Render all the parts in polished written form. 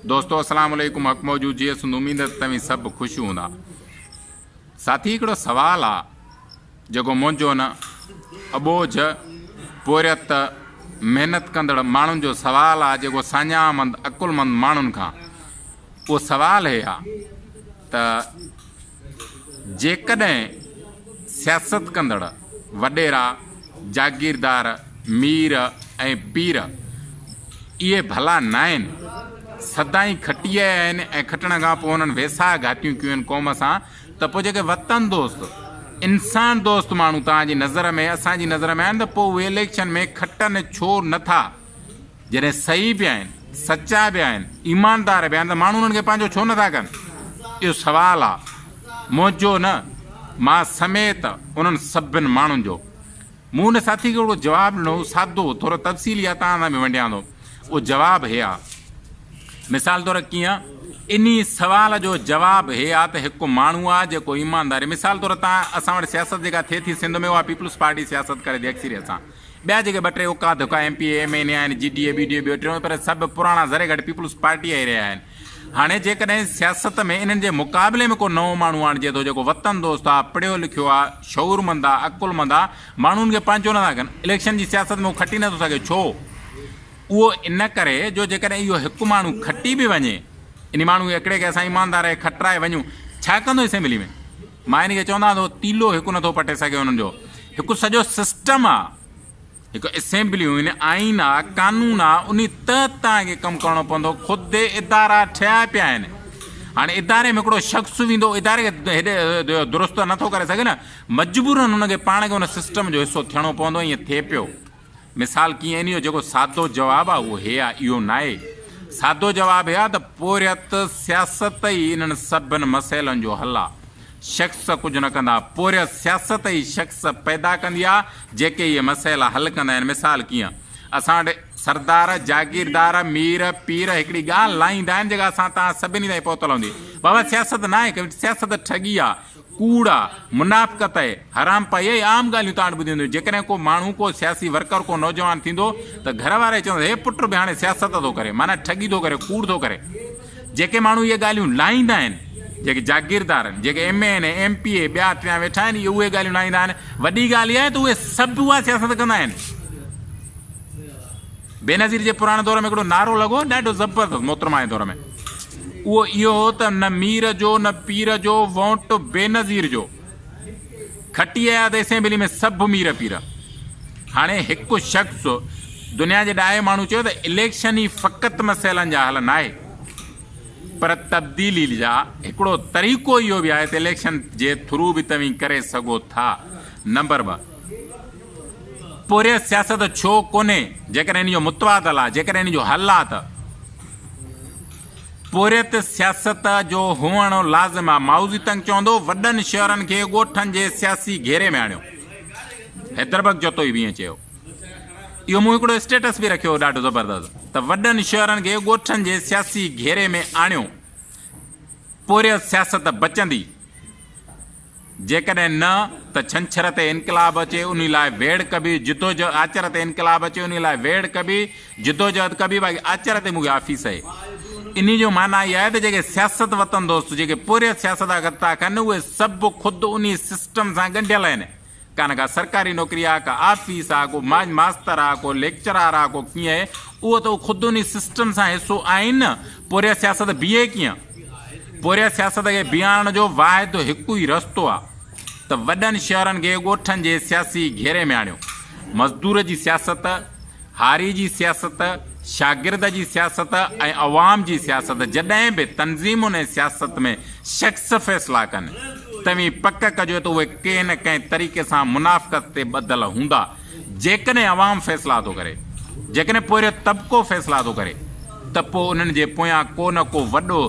دوستو اسلام عليڪم حق موجود جيئي سنڌ اميد ته توهين سڀ خوش هوندا ساٿي هڪڙو سوال آ جيڪو منهنجو نه اٻوجهه پورهيت محنت ڪندڙ ماڻهن جو سوال آ جيڪو ساڃاهه مند عقلمند ماڻهن کان اهو سوال هي آ ته جيڪڏهن سياست ڪندڙ وڏيرا، جاگيردار، مير ۽ پير اهي ڀلا ناهن، سدائين کٽي آيا آهن ۽ کٽڻ کان پوء انهن ويساهه گهاتيون ڪيون آهن قوم سان ته پوء جيڪي وطن دوست، انسان دوست ماڻهو توهان جي نظر ۾ اسان جي نظر ۾ آهن ته پوء اهي اليڪشن ۾ کٽن ڇو نه ٿا؟ جڏهن صحيح به آهن، سچا به آهن، ايماندار به آهن ته ماڻهو انهن کي پنهنجو ڇو نه ٿا ڪن؟ اهو سوال آ منهنجو نه، مان سميت انهن سڀن ماڻهن جو. مون ان ساٿي کي هڪڙو جواب ڏنو، سادو، ٿورو تفصيلي آ، توهان سان به ونڊيان ٿو. اهو جواب هي آ. مثال طور ڪيئن؟ انهي سوال جو جواب هي آ ته هڪ ماڻهو آ جيڪو ايمانداري، مثال طور توهان اسان وٽ سياست جيڪا ٿئي ٿي سنڌ ۾ اها پيپلز پارٽي سياست ڪري ٿي اڪثريت سان. ٻيا جيڪي ٻه ٽي اڪا ڌڪا M P A, M N A آهن، جي ڊي اي، بي ڊي اي ٻيو ٽيون پر سڀ پراڻا ذري گهٽ پيپلز پارٽيء ئي رهيا آهن. هاڻي جيڪڏهن سياست ۾ انهن جي مقابلي ۾ ڪو نئون ماڻهو آڻجي ٿو جيڪو وطن دوست آ، پڙهيو لکيو آ، شعورمند آ، عقلمند آ، ماڻهو ان کي پنهنجو نه ٿا ڪن. اليڪشن جي سياست ۾ هو کٽي نه ٿو سگهي. ڇو؟ اهو ان ڪري جو جيڪڏهن اهو هڪ ماڻهو کٽي به وڃي، انهي ماڻهو هڪڙي کي اسان ايماندار کي کٽرائي وڃون، ڇا ڪندو اسيمبلي ۾؟ مان ان کي چوندان ٿو تيلو هڪ نٿو پٽي سگهي انهن جو هڪ سڄو سسٽم آ هڪ اسيمبليون آهن آئين آ قانون آ انهي تحت توهان کي ڪم ڪرڻو پوندو خود ادارا ٺهيا پيا آهن هاڻي اداري ۾ هڪڙو شخص ويندو اداري کي هيڏي درست نٿو ڪري سگهي نه مجبورن ان کي پاڻ کي ان سسٽم جو حصو ٿيڻو پوندو ائين ٿئي پيو مثال ڪيئن انهي جو جيڪو سادو جواب آ اهو هي آ اهو ناهي. سادو جواب هي آ ته پورهيت سياست ئي انهن سڀن مسئلن جو حل آ. شخص ڪجهه نه ڪندا. پورهيت سياست ئي شخص پيدا ڪندي آ جيڪي اهي مسئلا حل ڪندا آهن. مثال ڪيئن اسان وٽ سردار، جاگيردار، مير، پير هڪڙي ڳالهه لاهيندا آهن جيڪا اسان توهان سڀني تائين پهتل هوندي. بابا سياست ناهي سياست ٺڳي آ. ڪوڙ آ، منافقت اهي، حرام پائي اهي عام ڳالهيون توهان وٽ ٻڌيون هونديون. جيڪڏهن ڪو ماڻهو، ڪو سياسي ورڪر، ڪو نوجوان ٿيندو ته گهر وارا ئي چوندا هي پٽ به هاڻي سياست ٿو ڪري، معنيٰ ٺڳي ٿو ڪري، ڪوڙ ٿو ڪري. جيڪي ماڻهو اهي ڳالهيون لاهيندا آهن، جيڪي جاگيردار آهن، جيڪي ايم اين اي، ايم پي اي، ٻيا ٽيان ويٺا آهن، اهي اهي ڳالهيون لاهيندا آهن. وڏي ڳالهه اها آهي ته اهي سڀ اها سياست ڪندا آهن. بينظير جي پراڻي دور ۾ هڪڙو نعرو لڳو ڏاڍو زبردست محترمه جي دور ۾ اهو اهو هو ته نه مير جو نه پير جو وونٽ بينظير جو کٽي آيا ته اسيمبلي ۾ سڀ مير پير هاڻي هڪ شخص دنيا جي ڏاهي ماڻهو چيو ته اليڪشن ئي فقط مسئلن جا حل ناهي پر تبديلي جا هڪڙو طريقو اهو به آهي ته اليڪشن جي ٿرو به توهين ڪري سگهو ٿا نمبر 2 پورهيت سياست ڇو ڪونهي؟ جيڪڏهن ان جو متبادل آ، جيڪڏهن ان جو حل آ ته پورهيت سياست جو هئڻ لازم آ. مائوزي تنگ چوندو، وڏن شهرن کي ڳوٺن جي سياسي گهيري ۾ آڻيو. حيدربخش جتوئي به ائين چيو. اهو مون هڪڙو اسٽيٽس به رکيو هو ڏاڍو زبردست ته وڏن شهرن کي ڳوٺن جي سياسي گهيري ۾ آڻيو، پورهيت سياست بچندي. جيڪڏهن نه ته ڇنڇر تي انقلاب اچي انهي لاء ويڙهه ڪبي، جدوجهد آچر تي انقلاب اچي انهي لاء ويڙهه ڪبي، جدوجهد ڪبي باقي آچر تي مون کي آفيس اهي. انهي جو معنيٰ اها آهي ته جيڪي سياست وطن دوست جيڪي پورهيت سياست ٿا ڪن اهي سڀ خود انهي سسٽم سان ڳنڍيل آهن. ڪا نه ڪا سرڪاري نوڪري آ، ڪا آفيس آ، ڪو ماستر آ، ڪو ليڪچرار آ، ڪو ڪيئن اهي، اهو ته خود انهي سسٽم سان حصو آهن نه، پورهيت سياست بيهي ڪيئن؟ پورهيت سياست کي بيهارڻ جو واحد هڪ ئي رستو آ ته وڏن شهرن کي ڳوٺن جي سياسي گهيري ۾ آڻيو. مزدور جي سياست، هاري جي سياست، شاگرد جي سياست ۽ عوام جي سياست جڏهن به تنظيمن ۽ سياست ۾ شخص فيصلا ڪن، توهين پڪ ڪجو ته اهي ڪنهن نه ڪنهن طريقي سان منافقت تي ٻڌل هوندا. جيڪڏهن عوام فيصلا ٿو ڪري، جيڪڏهن پورهيت طبقو فيصلا ٿو ڪري ته پوء انهن جي پويان ڪو نه ڪو وڏو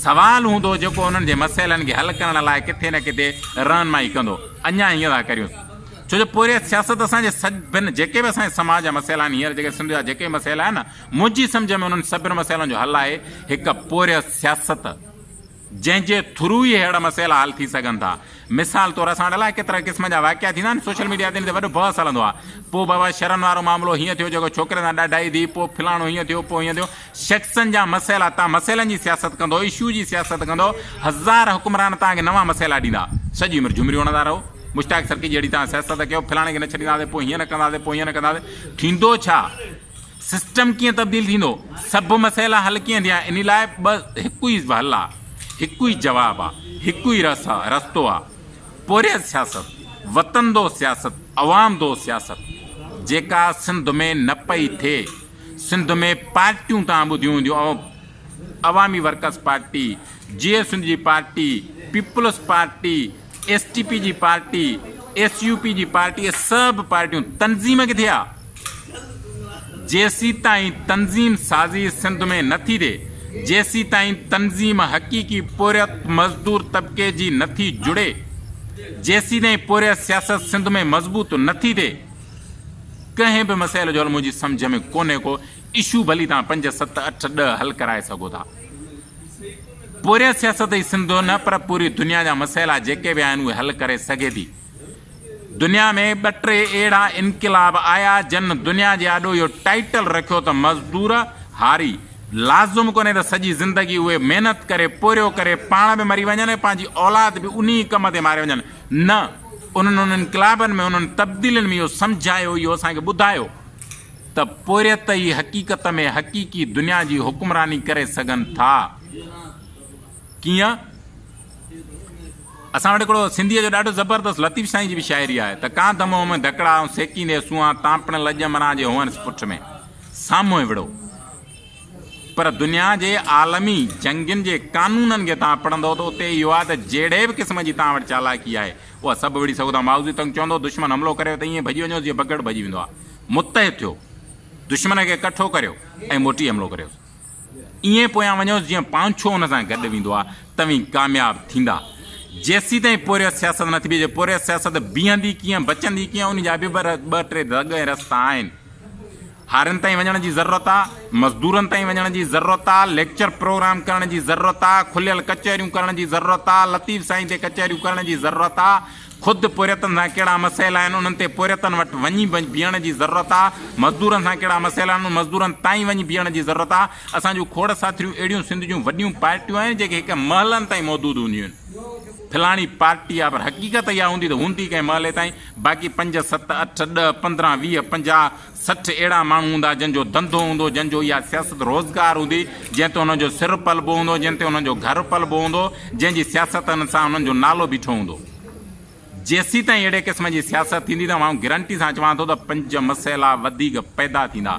سوال هوندو جيڪو انهن جي مسئلن کي حل ڪرڻ لاء ڪٿي نه ڪٿي رهنمائي ڪندو. اڃا هيئن ٿا ڪريون. ڇو جو پورهيت سياست اسان جي سڀن جيڪي به اسان جي سماج جا مسئلا آهن هينئر جيڪي سنڌ جا جيڪي به مسئلا آهن نه منهنجي سمجهه ۾ انهن سڀن مسئلن جو حل آهي هڪ پورهيت سياست. جنهن جي ٿرو ئي اهڙا مسئلا حل ٿي سگهن ٿا. مثال طور اسان وٽ الائي ڪيترا قسم جا واقعا ٿيندا آهن سوشل ميڊيا تي ان تي وڏو بحث هلندو آهي پوء بابا شرن وارو معاملو هيئن ٿيو جيڪو ڇوڪري سان ڏاڍائي ٿي پوء فلاڻو هيئن ٿيو پوء هيئن ٿيو شخصن جا مسئلا تان مسئلن جي سياست ڪندو اشو جي سياست ڪندو هزار حڪمران توهان کي نوان مسئلا ڏيندا سڄي عمر جهمريون هڻندا رهو مشتاق سرڪي جهڙي توهان سياست ڪيو فلاڻي کي نه ڇڏينداسين پوء هيئن نه ڪنداسين پوء هيئن نه ڪنداسين ٿيندو ڇا سسٽم ڪيئن تبديل ٿيندو، سڀ مسئلا حل ڪيئن ٿيا، انهي لاء ٻه هڪ ئي حل آ، هڪ ئي جواب آ، هڪ ئي رس آ، رستو آ، پورهيت سياست، وطن دوست سياست، عوام دوست سياست، جيڪا سنڌ ۾ نه پئي ٿئي، سنڌ ۾ پارٽيون توهان ٻڌيون هونديون، عوامي ورڪرز پارٽي، جيئي سنڌ جي party, peoples party, S T P جي پارٽي، ايس يو پي جي پارٽي، اهي سڀ پارٽيون تنظيم ڪٿي آ؟ جيسيتائين تنظيم سازي سنڌ ۾ نه ٿي ٿئي، جيسيتائين تنظيم حقيقي پورهيت مزدور طبقي جي نه ٿي جڙي، جيسيتائين پورهيت سياست سنڌ ۾ مضبوط نه ٿي ٿئي، ڪنهن به مسئلي جو حل منهنجي سمجهه ۾ ڪونهي ڪو، اشو ڀلي توهان پنج، ست، اٺ، ڏهه حل ڪرائي سگهو ٿا. پورهيت سياست ئي سنڌ نه پر پوري دنيا جا مسئلا جيڪي به آهن اهي حل ڪري سگهي ٿي. دنيا ۾ ٻه ٽي اهڙا انقلاب آيا جن دنيا جي آڏو اهو ٽائيٽل رکيو ته مزدور، هاري، لازم ڪونهي ته سڄي زندگي اهي محنت ڪري پورهيو ڪري پاڻ به مري وڃن ۽ پنهنجي اولاد به انهي ڪم تي ماري وڃن نه انهن انهن انقلابن ۾ انهن تبديلين ۾ اهو سمجهايو اهو اسان کي ٻڌايو ته پورهيت ئي حقيقت ۾ حقيقي دنيا جي حڪمراني ڪري سگهن ٿا. ڪيئن؟ اسان وٽ هڪڙو سنڌيء جو ڏاڍو زبردست لطيف سائين جي به شاعري آهي ته ڪانڌ منهن ۾ ڌڪڙا ۽ سيڪيندي سونهان تان پڻ لڄ مران جي هئنس پٺ ۾ سامهون وڙهو. پر دنيا جي عالمي جنگين جي قانونن کي توهان پڙهندؤ ته اتي اهو آهي ته جهڙي به قسم جي توهان وٽ چالاڪي آهي اها سڀ وڙهي سگهو ٿا. مائوزي تنگ چوندو دشمن حملو ڪريو ته ائين ڀڄي وڃوس جيئن بگهڙ ڀڄي ويندو آهي. متحد ٿيو، دشمن کي ڪٺو ڪريو ۽ موٽي حملو ڪريوس. ائين پويان وڃوس جيئن پانڇو ان سان گڏ ويندو آهي، توهين ڪامياب ٿيندا. جيسيتائين پورهيت سياست نٿي بيهي، پورهيت سياست بيهندي ڪيئن، بچندي ڪيئن، ان جا به ٻه ٽي دڳ ۽ رستا آهن. هارين تائين وڃڻ جي ضرورت آ، مزدورن تائين وڃڻ جي ضرورت آ، ليڪچر پروگرام ڪرڻ جي ضرورت آ، کليل ڪچهريون ڪرڻ جي ضرورت آ، لطيف سائين تي ڪچهريون ڪرڻ جي ضرورت آ، خود پورهيتن سان ڪهڙا مسئلا آهن انهن تي پورهيتن وٽ وڃي بيهڻ جي ضرورت آ، مزدورن سان ڪهڙا مسئلا آهن انهن مزدورن تائين وڃي بيهڻ جي ضرورت آ، اسان جون کوڙ ساٿريون اهڙيون سنڌ جون وڏيون پارٽيون آهن جيڪي هڪ محلن تائين محدود هونديون آهن. فلاڻي پارٽي آ پر حقيقت اها هوندي ته هوندي ڪنهن محلي تائين باقي پنج، ست، اٺ، ڏهه، 15، 20، 50، 60 اهڙا ماڻهو هوندا جن جو ڌنڌو هوندو، جن جو اها سياست روزگار هوندي، جنهن تي انهن جو سر پلبو هوندو، جنهن تي انهن جو گهر پلبو هوندو، جنهن جي سياست سان انهن جو نالو بيٺو هوندو. جيسيتائين اهڙي قسم جي سياست ٿيندي ته آئون گرنٽي سان چوان ٿو ته پنج مسئلا وڌيڪ پيدا ٿيندا.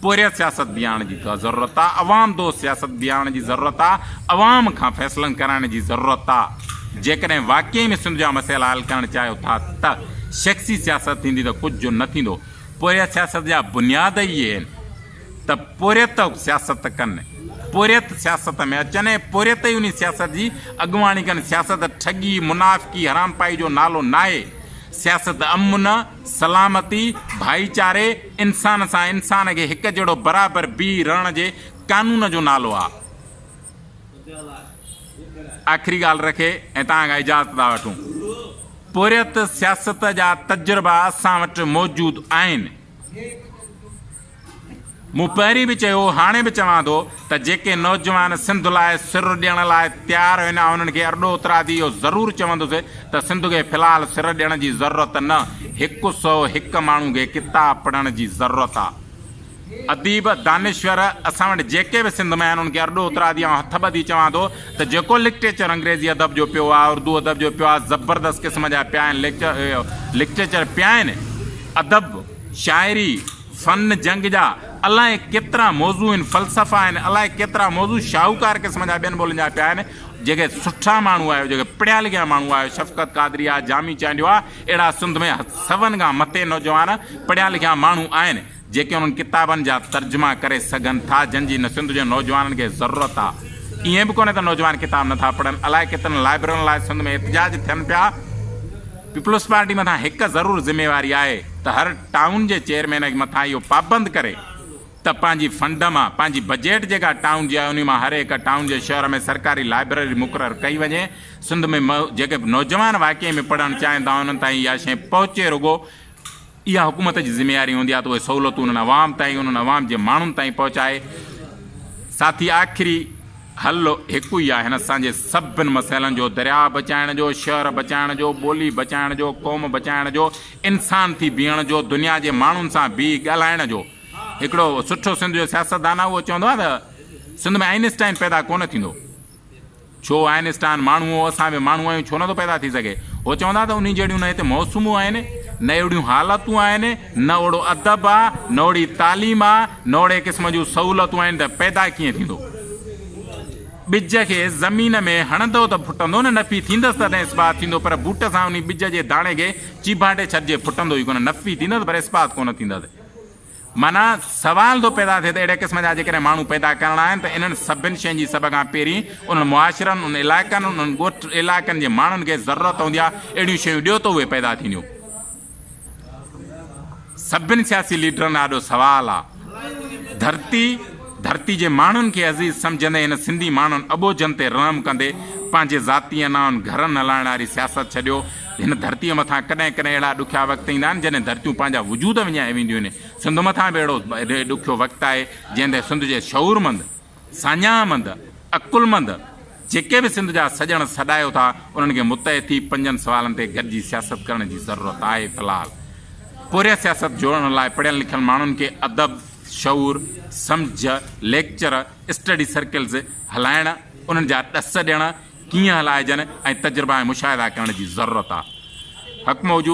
پورهيت سياست بيهارڻ جي ضرورت آ، عوام دوست سياست بيهارڻ جي ضرورت آ، عوام کان فيصلن ڪرائڻ جي ضرورت آ. جيڪڏهن واقعي ۾ سنڌ جا مسئلا حل ڪرڻ چاهيو ٿا ته شخصي سياست ٿيندي ته ڪجهه نه ٿيندو. پورهيت سياست جا بنياد ئي اهي آهن ته پورهيت سياست ڪن، پورهيت سياست ۾ اچن ۽ پورهيت ئي انهي سياست جي اڳواڻي ڪن. سياست ٺڳي، منافقي، حرامپائي جو نالو ناهي. سياست امن، سلامتي، ڀائيچاري، انسان سان انسان کي هڪ جهڙو برابر بيهي رهڻ جي قانون جو نالو آهي. آخري ڳالهه رکي ۽ توهان کان اجازت ٿا وٺون. پورهيت سياست جا تجربا اسان وٽ موجود آهن. مون پهرين به چيو هو هاڻي به چوان ٿو ته جيڪي نوجوان سنڌ لاء سر ڏيڻ لاء تيار آهن آئون انهن کي ارڏو اترادي اهو ضرور چوندس ته سنڌ کي في الحال سر ڏيڻ جي ضرورت نه 101 ماڻهو کي ڪتاب پڙهڻ جي ضرورت آ. اديب، دانشور اسان وٽ جيڪي به سنڌ ۾ آهن انهن کي ارڏو اترادي آئون هٿ ٻڌي چوان ٿو ته جيڪو لٽريچر انگريزي ادب جو پيو آهي اردو ادب جو پيو آهي زبردست قسم جا پيا آهن لٽريچر پيا آهن ادب، شاعري، فن جنگ جا الائي ڪيترا موضوع آهن فلسفا آهن الائي ڪيترا موضوع شاهوڪار قسم جا ٻين ٻولين جا پيا آهن جيڪي سٺا ماڻهو آهيو جيڪي پڙهيا لکيا ماڻهو آهيو شفقت قادري آهي جامي چانڊيو آهي اهڙا سنڌ ۾ سون کان مٿي نوجوان پڙهيا لکيا ماڻهو آهن جيڪي انهن ڪتابن جا ترجما ڪري سگهن ٿا جن جي سنڌ جي نوجوانن کي ضرورت آ. ائين به ڪونهي ته نوجوان ڪتاب نٿا پڙهن، الائي ڪيترن لائبررين لاء سنڌ ۾ احتجاج ٿين پيا. پيپلز پارٽي مٿان هڪ ضرور ذميواري آهي ته هر ٽائون جي چيئرمين مٿان اهو پابند ڪري ته پنهنجي فنڊ مان پنهنجي بجيٽ جيڪا ٽائون جي آهي انهي مان هر هڪ ٽائون جي شهر ۾ سرڪاري لائبريري مقرر ڪئي وڃي سنڌ ۾ جيڪي به نوجوان واقعي ۾ پڙهڻ چاهين ٿا انهن تائين اها شيء پهچي رڳو اها حڪومت جي ذميواري هوندي آهي ته اهي سهولتون انهن عوام تائين انهن عوام جي ماڻهن تائين پهچائي. ساٿي آخري حل هڪ ئي آهي هن اسان جي سڀن مسئلن جو درياء بچائڻ جو، شهر بچائڻ جو، ٻولي بچائڻ جو، قوم بچائڻ جو، انسان ٿي بيهڻ جو، دنيا جي ماڻهن سان بيهي ڳالهائڻ جو. هڪڙو سٺو سنڌ جو سياستدان آهي اهو چوندو آهي ته سنڌ ۾ آئنسٽائن پيدا ڪونه ٿيندو. ڇو آئنسٽان ماڻهو هو، اسان به ماڻهو آهيون، ڇو نٿو پيدا ٿي سگهي؟ هو چوندا ته انهي جهڙيون نه هتي موسمون آهن، نه اهڙيون حالتون آهن، نه اوڙو ادب آ، نه اوڙي تعليم آ، نه اوڙي قسم جون سهولتون آهن ته پيدا ڪيئن ٿيندو؟ ٻج کي زمين ۾ هڻندؤ ته ڦٽندو نه، نفي ٿيندس تڏهن اثبات ٿيندو، پر بوٽ سان انهي ٻج جي داڻي کي چيڀاٽي ڇڏجي ڦٽندو ئي ڪونه، نفي ٿيندس پر اثبات ڪونه ٿيندس. معنيٰ سوال ٿو پيدا ٿئي ته اهڙي قسم جا جيڪڏهن ماڻهو پيدا ڪرڻا آهن ته انهن سڀن شين جي سڀ کان پهرين انهن معاشرن، انهن علائقن، انهن ڳوٺ علائقن جي ماڻهن کي ضرورت هوندي آهي، اهڙيون شيون ڏيو ته اهي پيدا ٿينديون. سڀن سياسي ليڊرن آڏو سوال آ. ڌرتي، ڌرتي جي ماڻهن کي عزيز سمجهندي هن سنڌي ماڻهن اٻوجهن تي رحم ڪندي پنهنجي ذاتي انائن گهرن هلائڻ واري سياست ڇڏيو. هن ڌرتيء مٿان ڪڏهن ڪڏهن اهڙا ڏکيا وقت ايندا آهن جڏهن ڌرتيون پنهنجا وجود وڃائي وينديون آهن. سنڌ مٿان به اهڙو ڏکيو وقت آهي جنهن تي سنڌ جي شعورمند، ساڃاهمند، عقلمند جيڪي به سنڌ جا سڄڻ سڏايو ٿا انهن کي متحد ٿي پنجن سوالن تي گڏجي سياست ڪرڻ جي ضرورت آهي. في الحال پورهيت سياست جوڙڻ لاء پڙهيل لکيل ماڻهن کي ادب، شعور، سمجهه، ليڪچر، اسٽڊي سرڪلز هلائڻ، انهن جا ڏس ڏيڻ، ڪيئن هلائجن ۽ تجربا ۽ مشاهدا ڪرڻ جي ضرورت آ. حق موجود.